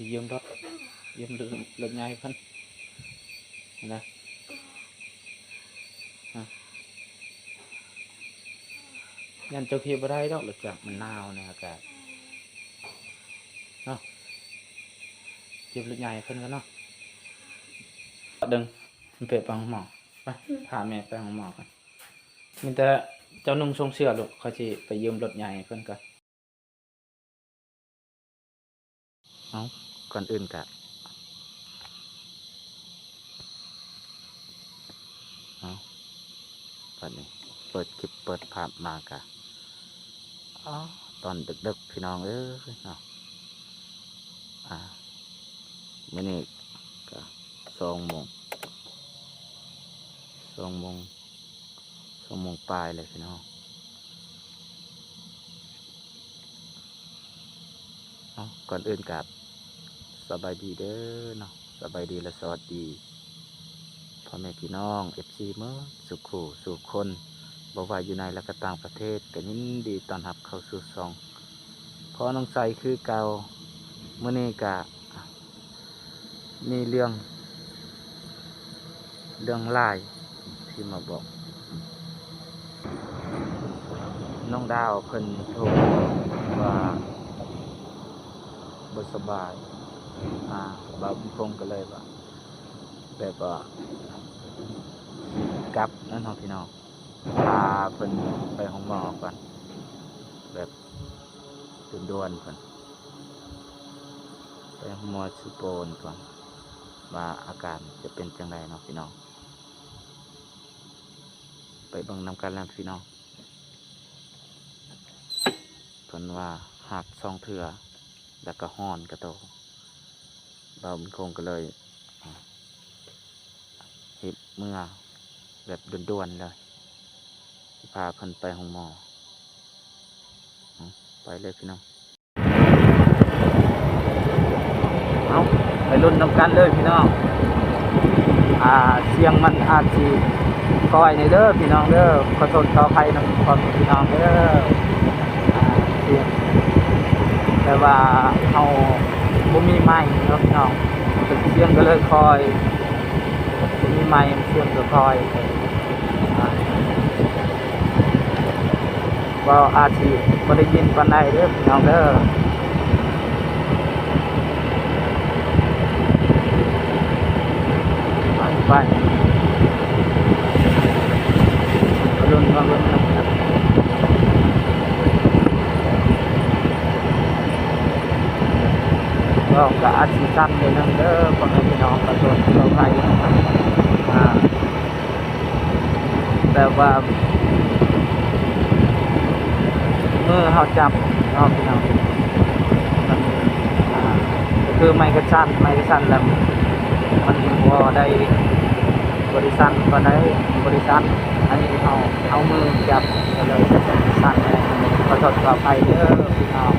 ຢືມລົດ ຢືມລົດໃຫຍ່ເພິ່ນນະ ຢ້ານເຈົ້າຂີ່ບໍ່ໄດ້ດອກ ລົດຈັກມັນໜາວໃນອາກາດເນາະ. ຢືມລົດໃຫຍ່ເພິ່ນກ່ອນເນາະ ດຶງ ໄປ ໄປໂຮງໝໍ ໄປ ພາແມ່ໄປໂຮງໝໍກ່ອນ. ມີແຕ່ເຈົ້ານຸ່ງຊົງເສື້ອລູກ ຂ້ອຍຊິໄປຢືມລົດໃຫຍ່ເພິ່ນກ່ອນ. ເອົ້າ ກ່ອນອື່ນກະ ເອົ້າ ບັດນີ້ເປີດຄລິບເປີດພາບມາກະ ອໍ ຕອນດຶກໆ ພີ່ນ້ອງເອີຍເນາະ. ອ່າ ມື້ນີ້ກະສອງໂມງ ສອງໂມງ ສອງໂມງປາຍແລ້ວພີ່ນ້ອງ. ເອົ້າ ກ່ອນອື່ນກະສະບາຍດີເດີເນາະ ສະບາຍດີ ແລະ ສະຫວັດດີພໍ່ແມ່ພີ່ນ້ອງ ເອັຟຊີ ໝົດສູ່ຄູ່ສູ່ຄົນ ບໍ່ວ່າຢູ່ໃນ ແລະ ກະຕ່າງປະເທດ ກະຍິນດີຕ້ອນຮັບເຂົ້າສູ່ຊ່ອງພໍ່ນ້ອງໃສຄືເກົ່າ. ມື້ນີ້ກະ ມີເລື່ອງ ເລື່ອງຫຼາຍທີ່ມາບອກ. ນ້ອງດາວເພິ່ນໂທມາວ່າບໍ່ສະບາຍ ອ່າ ບ່າວບຸນຄົງກໍເລີຍວ່າ ແບບວ່າ ກັບນັ້ນເນາະພີ່ນ້ອງ ພາເພິ່ນໄປໂຮງໝໍກ່ອນ ແບບດ່ວນໆ ເພິ່ນ ໄປໂຮງໝໍຊິໂປນກ່ອນ ວ່າອາການຈະເປັນຈັ່ງໃດເນາະພີ່ນ້ອງ. ໄປເບິ່ງນຳກັນແລ້ວພີ່ນ້ອງ. ເພິ່ນວ່າຫັກສອງເທື່ອ ແລ້ວກໍຮ້ອນກະໂຕ ບ່າວບຸນຄົງກໍເລີຍ ອ່າ ຮີບເມືອແບບດ່ວນໆ ເລີຍ ຊິພາເພິ່ນໄປໂຮງໝໍ. ໄປເລີຍພີ່ນ້ອງ. ເອົາ ໄປລຸ້ນນຳກັນເລີຍພີ່ນ້ອງ. ອ່າ ສຽງມັນອາດຊິກ້ອຍແດ່ເດີພີ່ນ້ອງເດີ ຂໍໂທດຂໍອະໄພນຳພໍ່ແມ່ພີ່ນ້ອງເດີ. ອ່າ ສຽງ ແຕ່ວ່າເຮົາບໍ່ມີໄມເນາະພີ່ນ້ອງ ສຽງກໍເລີຍຄ່ອຍ ບໍ່ມີໄມ ສຽງກໍຄ່ອຍ ອ່າ ເວົ້າອາດຊິບໍ່ໄດ້ຍິນປານໃດເດີພີ່ນ້ອງເດີ. ໄປ ໄປ ມາລຸ້ນ ມາເບິ່ງນຳກັນ. ເວົ້າກໍອາດຊິສັ້ນໜ້ອຍໜຶ່ງເດີ ພໍ່ແມ່ພີ່ນ້ອງ ຂໍໂທດຂໍອະໄພນຳກັນ. ອ່າ ແບບວ່າມືເຮົາຈັບເນາະພີ່ນ້ອງ ມັນ ອ່າ ຄືໄມກະສັ້ນ ໄມກະສັ້ນແລ້ວມັນບໍ່ໄດ້ ບໍ່ໄດ້ສັ່ນປານໃດ ບໍ່ໄດ້ສັ່ນ. ອັນນີ້ເຮົາເອົາມືຈັບ ກໍເລີຍສັ່ນແດ່. ຂໍໂທດຂໍອະໄພເດີພີ່ນ້ອງ.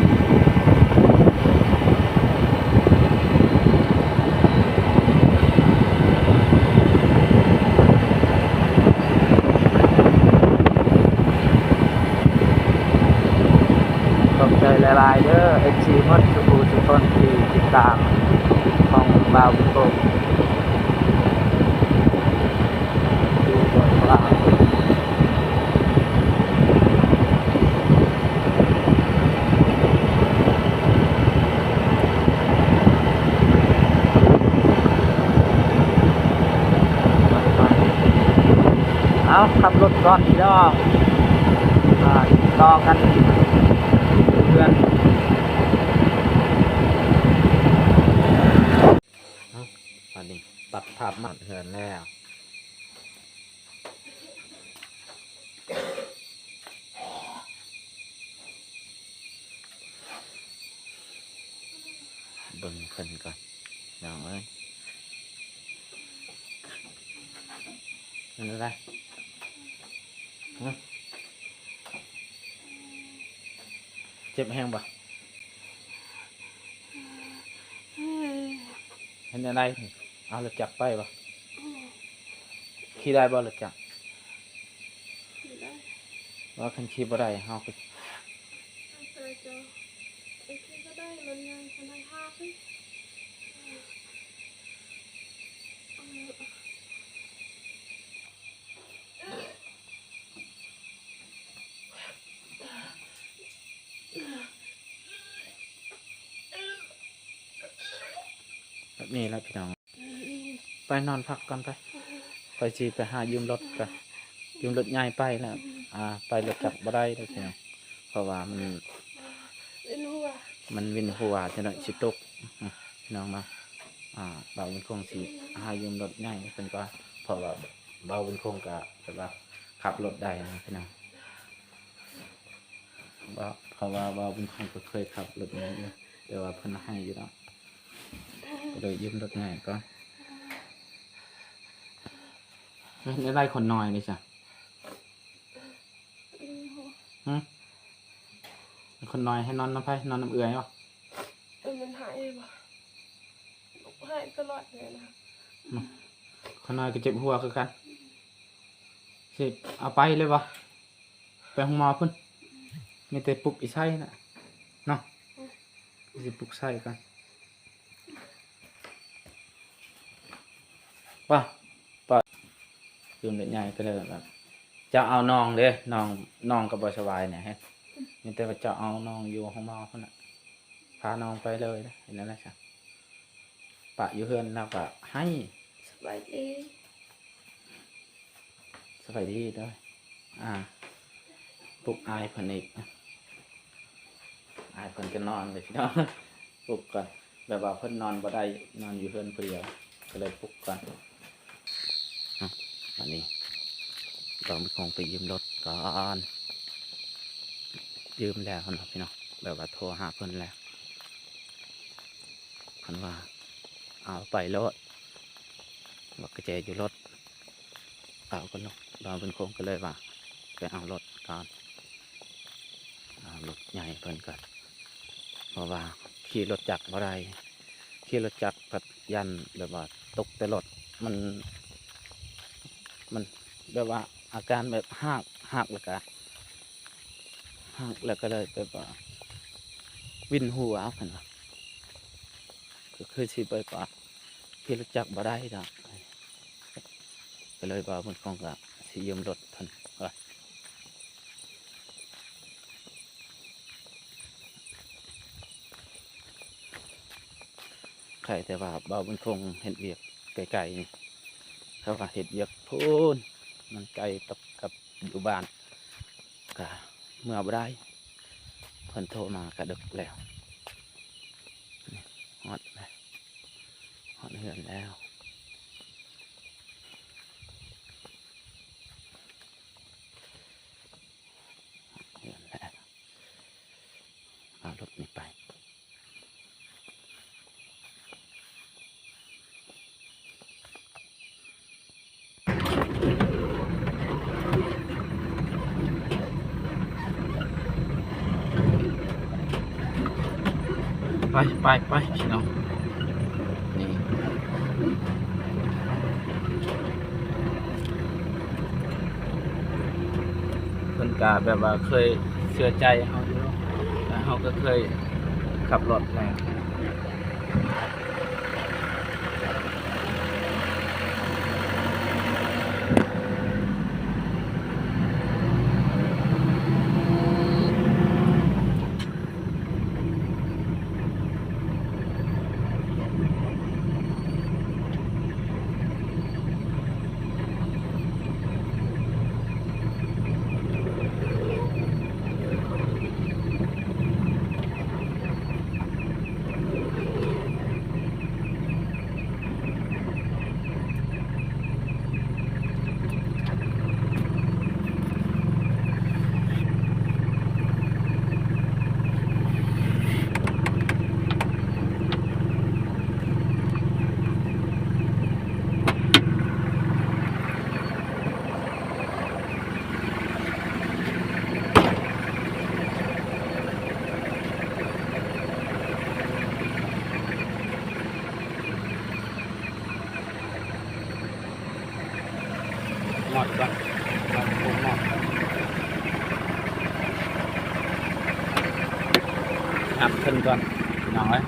ຂອບໃຈຫຼາຍໆເດີ ເອັຟຊີ ໝົດສູ່ຜູ້ສູ່ຄົນທີ່ຕິດຕາມຂອງບ່າວບຸນຄົງ. ເອົາ ຂັບລົດກ່ອນພີ່ນ້ອງ ອ່າ ຕໍ່ກັນເຮືອນ. ເອົ້າ ອັນນີ້ຕັດພາບມາເຮືອນແລ້ວ ເບິ່ງເພິ່ນກ່ອນພີ່ນ້ອງເອີຍ. ເປັນຈັ່ງໃດ? ຮະ? ເຈັບແຮງບໍ່? ເຮັດແນວໃດ? ເອົາລົດຈັກໄປບໍ່? ຂີ່ໄດ້ບໍ່ລົດຈັກ? ຂີ່ໄດ້. ວ່າຄັນຂີ່ບໍ່ໄດ້ ເຮົາກໍ ເອົາໄປເຈົ້າ ໄປຂີ່ກໍໄດ້ ລົດໃຫຍ່ຄັນໃດຫາໄປ. ນີ້ແຫຼະພີ່ນ້ອງ ໄປນອນພັກກ່ອນໄປ ຂ້ອຍຊິໄປຫາຢືມລົດກ່ອນ ຢືມລົດໃຫຍ່ໄປແລ້ວ ອ່າ ໄປລົດຈັກບໍ່ໄດ້ເດີ້ພີ່ນ້ອງ ເພາະວ່າມັນ ວິນຫົວ ມັນວິນຫົວ ຈັກໜ້ອຍຊິຕົກ ອື ພີ່ນ້ອງເນາະ ອ່າ ບ່າວບຸນຄົງຊິຫາຢືມລົດໃຫຍ່ເພິ່ນກ່ອນ ເພາະວ່າບ່າວບຸນຄົງກະແບບວ່າຂັບລົດໄດ້ນະພີ່ນ້ອງ ເພາະວ່າບ່າວບຸນຄົງກະເຄີຍຂັບລົດໃຫຍ່ຢູ່ ແຕ່ວ່າເພິ່ນໃຫ້ຢູ່ເນາະ ກະເລີຍຢືມລົດໃຫຍ່ກ່ອນ ເຮັດແນວໃດຄົນນ້ອຍນີ້ຊະ ຫື? ຄົນນ້ອຍໃຫ້ນອນນຳໃຜ? ນອນນຳເອື້ອຍບໍ່? ເອີ ມັນໃຫ້ບໍ່? ໃຫ້ຕະຫຼອດເລີຍນະ ຄົນນ້ອຍກະເຈັບຫົວຄືກັນ ຊິເອົາໄປເລີຍບໍ່? ໄປໂຮງໝໍພຸ້ນ ມີແຕ່ປຸກອີ່ໄຊນະເນາະ ຊິປຸກໄຊກ່ອນ ປະ ປະ ຕື່ມເດັກໃຫຍ່ກະເລີຍແບບ ເຈົ້າເອົານ້ອງເດ້ ນ້ອງ ນ້ອງກະບໍ່ສະບາຍແດ່ ມີແຕ່ວ່າເຈົ້າເອົານ້ອງຢູ່ໂຮງໝໍພຸ້ນນະ ພານ້ອງໄປເລີຍເດ້ ເຮັດແນວໃດຊະ ປະຢູ່ເຮືອນລາວກະໄຫ້ ສະບາຍດີ ສະບາຍດີເດີ ອ່າ ປຸກອ້າຍເພິ່ນອີກ ອ້າຍເພິ່ນກະນອນເລີຍພີ່ນ້ອງ ປຸກກ່ອນ ແບບວ່າເພິ່ນນອນບໍ່ໄດ້ ນອນຢູ່ເຮືອນຜູ້ດຽວ ກະເລີຍປຸກກ່ອນ ເນາະ ບາດນີ້ຕ້ອງໄປ ຄົງໄປຢືມລົດກ່ອນ ຢືມແລ້ວເນາະພີ່ນ້ອງ ແບບວ່າໂທຫາເພິ່ນແລ້ວ ເພິ່ນວ່າເອົາໄປໂລດ ວ່າກະແຈຢູ່ລົດ ເອົາກ່ອນເນາະ ບ່າວບຸນຄົງກະເລີຍວ່າໄປເອົາລົດກ່ອນ ເອົາລົດໃຫຍ່ເພິ່ນກ່ອນ ເພາະວ່າຂີ່ລົດຈັກບໍ່ໄດ້ ຂີ່ລົດຈັກພັດຢ້ານແບບວ່າຕົກແຕ່ລົດ ມັນ ມັນແບບວ່າອາການແບບຮາກ ຮາກແລ້ວກະ ຮາກແລ້ວກະເລີຍແບບວ່າວິນຫົວເພິ່ນວ່າ ກະຄືຊິແບບວ່າ ຂີ່ລົດຈັກບໍ່ໄດ້ດອກ ກະເລີຍວ່າເພິ່ນຄົງກະຊິຢືມລົດເພິ່ນວ່າ ໄຄແຕ່ວ່າບ່າວບຸນຄົງເຮັດວຽກໄກໆ ຖ້າວ່າເຮັດວຽກພຸ້ນ ມັນໄກກັບ ກັບຢູ່ບ້ານ ກະເມືອບໍ່ໄດ້ ເພິ່ນໂທມາກະດຶກແລ້ວ ຮອດແລ້ວ ຮອດເຮືອນແລ້ວ ຮອດເຮືອນແລ້ວ ເອົາລົດນີ້ໄປ. ໄປ ໄປ ໄປ ພີ່ນ້ອງ ນີ້ ເພິ່ນກະແບບວ່າເຄີຍເຊື່ອໃຈເຮົາຢູ່ ແລະເຮົາກະເຄີຍຂັບລົດແລ້ວ. ມອດກ່ອນ ມອດ ມອດ ອັບຂຶ້ນກ່ອນ ນ້ອງເອີຍ.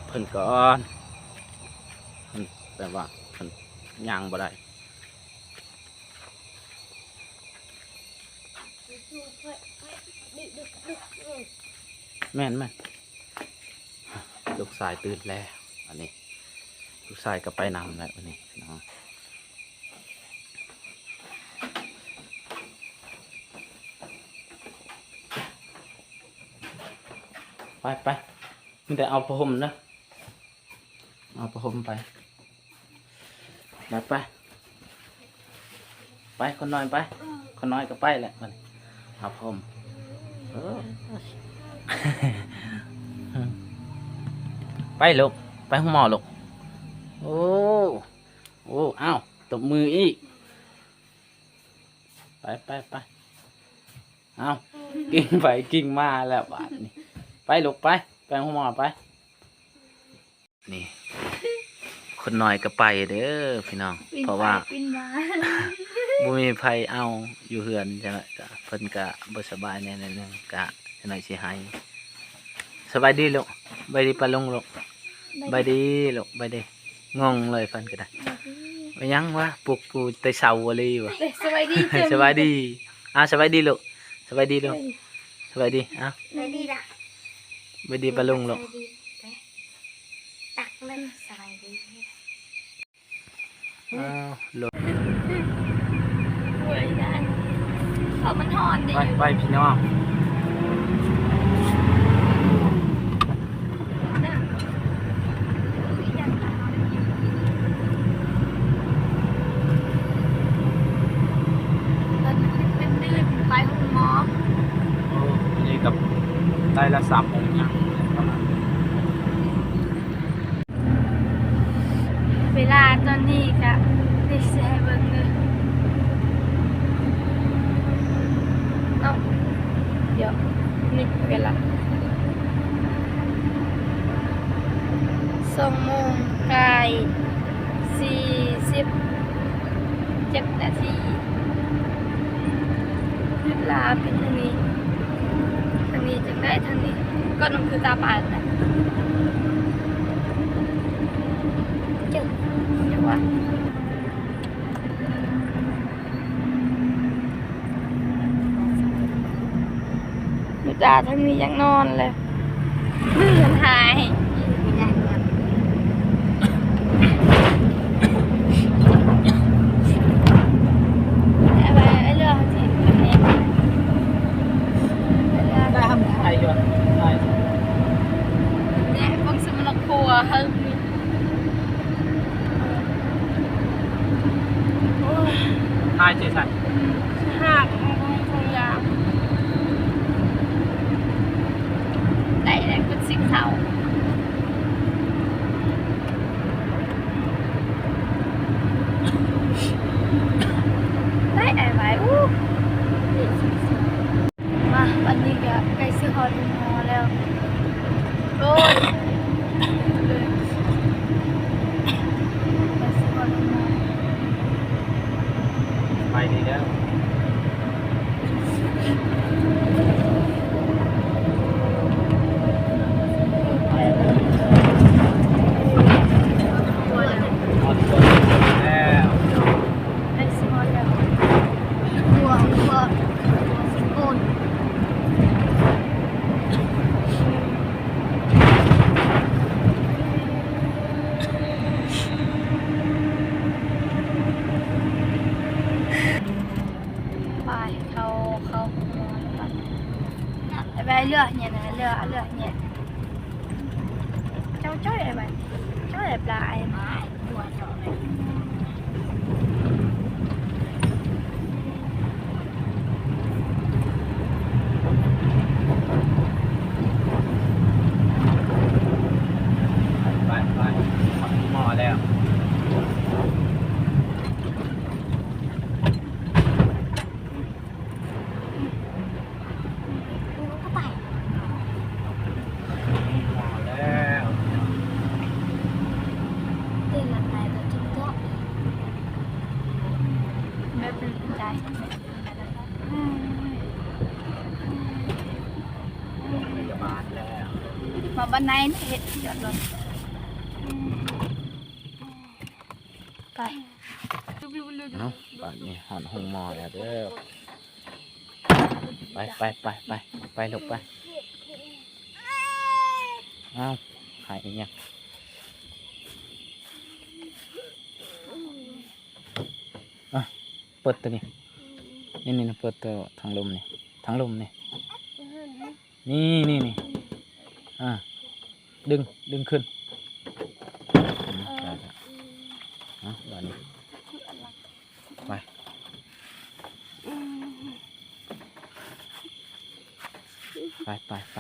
ເພິ່ນກ່ອນ ເພິ່ນແບບວ່າເພິ່ນຍ່າງບໍ່ໄດ້. ແມ່ນໆ ລູກຊາຍຕື່ນແລ້ວ ອັນນີ້ ລູກຊາຍກໍໄປນຳແລ້ວ ອັນນີ້ເນາະ. ໄປໆ ມີແຕ່ເອົາຜ້າຫົ່ມເດີ ເອົາຜ້າຫົ່ມໄປ ໄປໆ ໄປ ຄົນນ້ອຍໄປ ຄົນນ້ອຍກໍໄປແຫຼະ ບັດນີ້ ເອົາຜ້າຫົ່ມ ເອີ ໄປລູກ ໄປໂຮງໝໍລູກ. ໂອ້ ໂອ້ ອ້າວ ຕົບມືອີກ ໄປໆໆ. ເອົ້າ ກິ້ງໄປກິ້ງມາແລ້ວບາດນີ້ ໄປລູກໄປ ໄປໂຮງໝໍໄປ. ນີ້ ຄົນນ້ອຍກໍໄປເດີພີ່ນ້ອງ ເພາະວ່າ ປີນໄປປີນມາ ບໍ່ມີໃຜເອົາຢູ່ເຮືອນ ຈັ່ງໃດກໍເພິ່ນກໍບໍ່ສະບາຍແດ່ໜ້ອຍໜຶ່ງ ກໍຈັກໜ້ອຍຊິໃຫ້. ສະບາຍດີລູກ ສະບາຍດີປ້າລຸງລູກ ສະບາຍດີລູກ ສະບາຍດີ. ງົງເລີຍເພິ່ນກໍໄດ້ ສະບາຍດີ ເປັນຫຍັງວະ ປຸກກູແຕ່ເຊົ້າອີ່ຫຼີວະ. ເອີ ສະບາຍດີ ສະບາຍດີ ເຈົ້າ ສະບາຍດີ ອ້າວ ສະບາຍດີລູກ ສະບາຍດີລູກ ສະບາຍດີ ສະບາຍດີ ອ້າວ ສະບາຍດີລະ ສະບາຍດີປ້າລຸງລູກ ສະບາຍດີ ໄປ ຕັກເລີຍ ສະບາຍດີ. ອ້າວ ລົດ ໂອ້ຍ ເພາະມັນຮ້ອນເດ້ ໄປ ໄປ ພີ່ນ້ອງ. ເປັນເດືອນໄປໂຮງໝໍ. ໂອ້ ອັນນີ້ກໍໄດ້ລະສາມໂມງນະ. ເວລາຕອນນີ້ກະ ເດ ຊິໃຫ້ເບິ່ງເດີເນາະ ດຽວ ນີ້ເວລາ ສອງໂມງກາຍສີ່ສິບເຈັດນາທີ. ເວລາເປັນທາງນີ້ ທາງນີ້ຈັ່ງໃດ ທາງນີ້ ກໍນຳຄືຕາປານນະ ເຈົ້າ ຈັ່ງຫວະ ເວລາທາງນີ້ຢາກນອນແລ້ວ. ໄດ້ແລ້ວ ເປັນສີຂາວ ໄດ້ອ້າຍໄວ້ ອູ້ ມາ ບັດນີ້ກະໃກ້ຊິຮອດໂຮງໝໍແລ້ວ ໂອ້ຍ ໃກ້ຊິຮອດໂຮງໝໍ. ໄປດີເດີ. ຮອດແລ້ວ ໃກ້ຊິຮອດແລ້ວ ຫົວ ຫົວ ໂອ້ຍ. ໄປ ເຂົ້າ ເຂົ້າ ໄປ ເລືອກເຫຍນະ ເລືອກ ເລືອກເຫຍນ ເຈົ້າ ເຈົ້າໄດ້ໄປ ເຈົ້າໄດ້ປາໄອ້ ໄປ ໄປ ຮອດໂຮງໝໍແລ້ວ. ມາບ້ານໃນນີ້ເຮັດຈອດລົດ. ໄປ ເອົ້າ ບາດນີ້ຮອດໂຮງໝໍແລ້ວເດີ້. ໄປ ໄປ ໄປ ໄປ ໄປລູກໄປ. ອ້າວ ໄຫ້ອີ່ຫຍັງ? ອ່ະ ເປີດໂຕນີ້ ນີ້ໆ ເປີດໂຕທາງລົມນີ້ ທາງລົມນີ້ ນີ້ໆໆ ອ່າ ດຶງ ດຶງຂຶ້ນ. ອືມ ໄດ້ແລ້ວ. ອ່ະ ບາດນີ້ ໄປ ໄປ ໄປ ໄປ.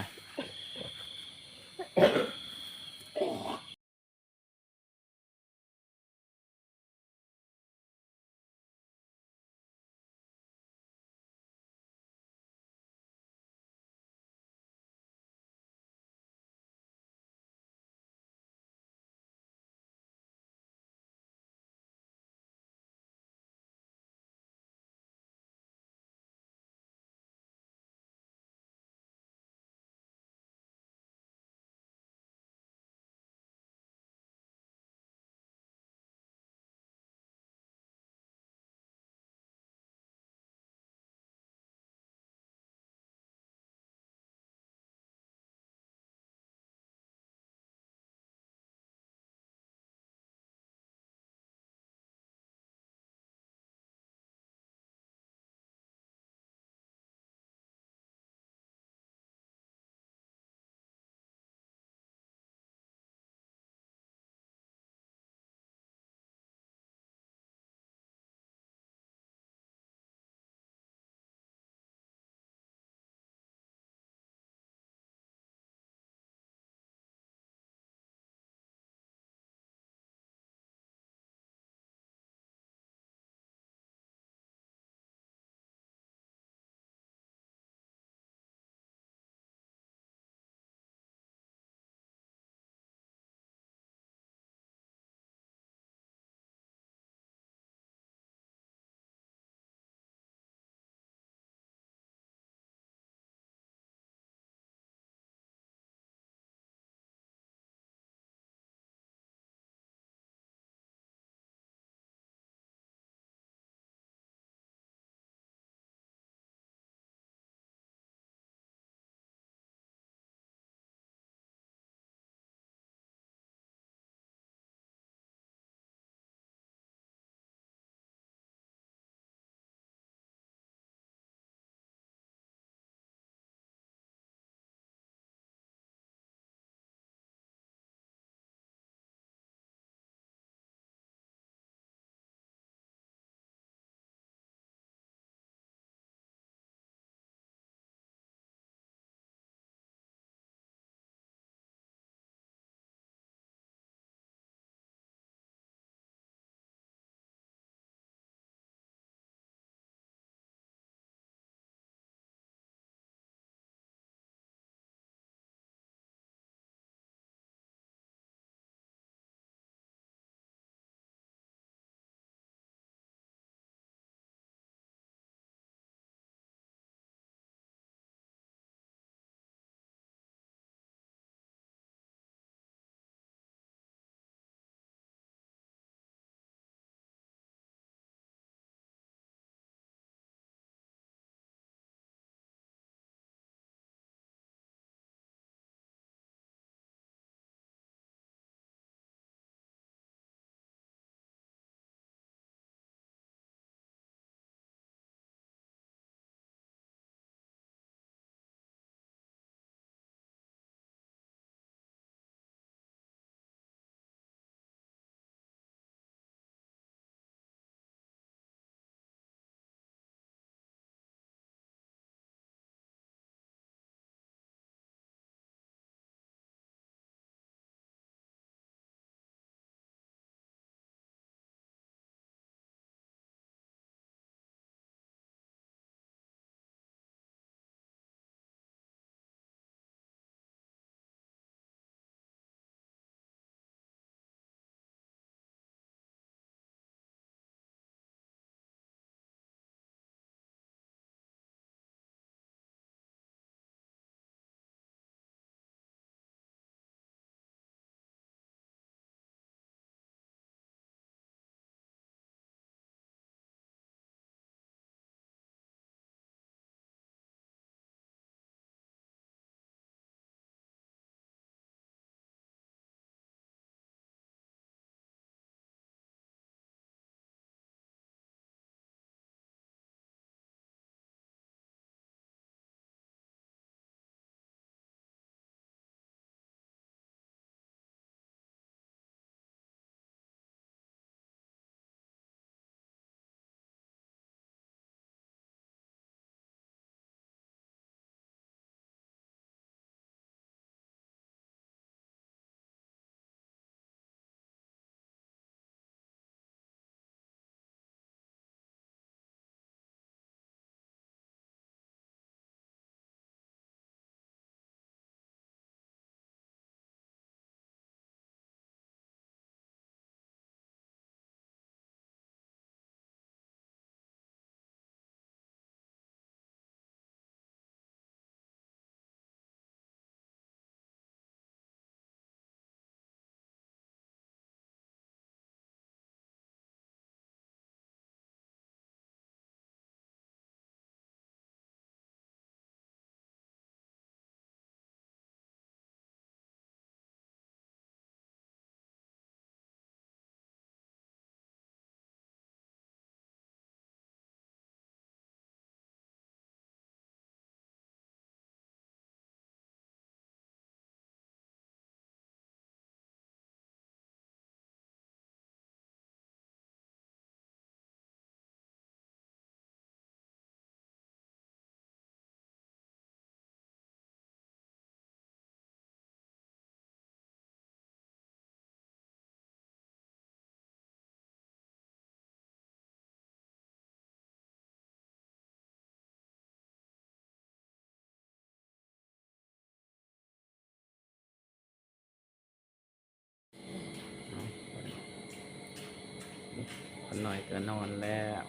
ນ້ອຍກໍນອນແລ້ວ.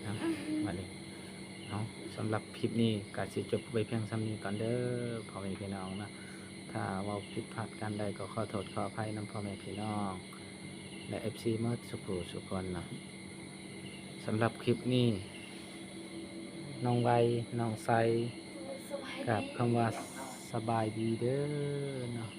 ເອົາ ບາດນີ້ ເອົາ ສຳລັບຄລິບນີ້ກໍຊິຈົບໄວ້ພຽງສ່ຳນີ້ກ່ອນເດີ ພໍ່ແມ່ພີ່ນ້ອງເນາະ. ຖ້າເວົ້າຜິດພາດການໃດກໍຂໍໂທດຂໍອະໄພນຳພໍ່ແມ່ພີ່ນ້ອງ ແລະ ເອັຟຊີ ໝົດສູ່ຜູ້ສູ່ຄົນເນາະ. ສຳລັບຄລິບນີ້ ນ້ອງໄວ ນ້ອງໄຊ ກາບຄຳວ່າສະບາຍດີເດີເນາະ.